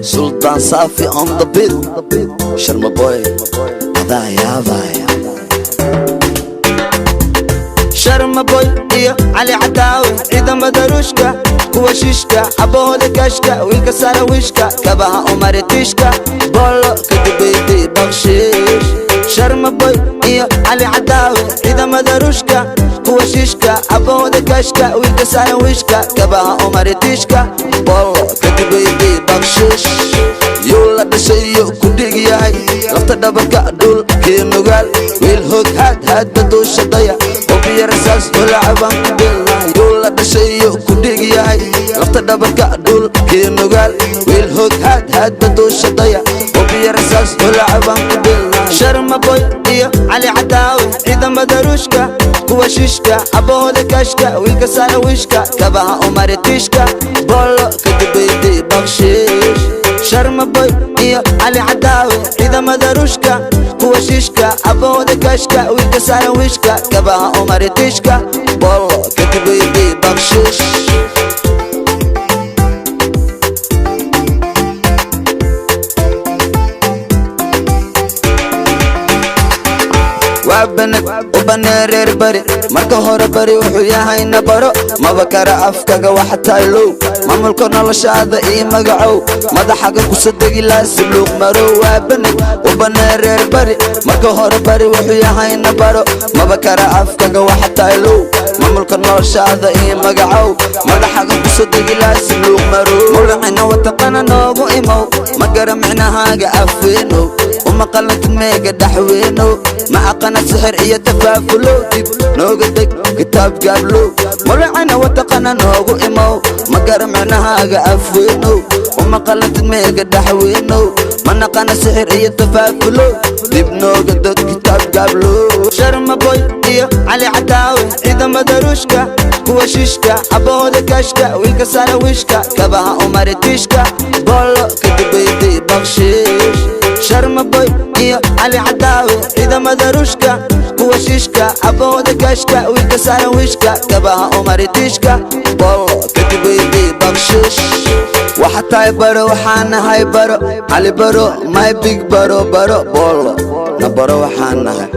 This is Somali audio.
Sultan Safi on the beat. Sharma Boy, adaa yaabaya. Sharma Boy iyo Cali Cadaawe, ciidamada Ruushka, kuwa shishka, abahooda kashka, wiilka saara wiishka, kabaha umaritiishka, boolo kadibaydii bakshiish. Sharma Boy iyo Cali Cadaawe, ciidamada Ruushka, kuwa shishka, abahooda kashka, wiilka saara wiishka, kabaha umaritiishka, boolo kadibaydii bakshiish. Yuu la dhashayo ku dhig yahay lafta dhabarka dhulkii Nugaal, wiil hoog haad haadba duusha daya, hubiya rasaas holacabaan ku dheelnahay. Yuu la dhashayo ku dhig yahay lafta dhabarka dhulkii Nugaal, wiil hoog haad haadba duusha daya, hubiya rasaas holacabaan ku dheelnahay. Sharma Boy iyo Cali Cadaawe, ciidamada Ruushka, kuwa shishka, abahooda kashka, wiilka saara wiishka, kabaha umaritiishka, boolo kadibaydii bakshiish. Sharma Boy iyo Cali Cadaawe, ciidamada Ruushka, kuwa shishka, abahooda kashka, wiilka saara wiishka, kabaha umaritiishka, boolo kadibaydii bakshiish. Waa banag u banee reer bari, marka hore bari wuxuu yahayna baro, maba kara afkaga waxa taaylow, maamulka noloshaada ii magacow, madaxaga kusadegi laasibluuq marow. Waa banag u banee reer bari, marka hore bari wuxuu yahayna baro, maba kara afkaga waxa taaylow, maamulka noloshaada ii magacow, madaxaga kusadegi laasibluuq marow. Mawlacina wataqana noogu imow, ma gara micnahaaga afweenow, uma qalantid meega dhaxweynow, ma aqana sixir iyo tafaafulow, dib nooga deg kitaab gaablow. Mawlacina wataqana noogu imow, ma gara micnahaaga afweynow, uma qalantid meega dhaxweynow, ma naqana sixir iyo tafaafulow, dib nooga deg kitaab gaablow. Sharma Boy iyo Cali Cadaawe, ciidamada Ruushka, kuwa shishka, abahooda kashka, wiilka saara wiishka, kabaha umaritiishka, boolo kadibaydii bakshiish. Sharma Boy iyo Cali Cadaawe, ciidamada Ruushka, kuwa shishka, abahooda kashka, wiilka saara wiishka, kabaha umaritiishka, boolo kadibaydii bakshiish. Waxa tahay baro, waxaan nahay baro, Cali baro, my big baro, baro boolo na baro, waxaan nahay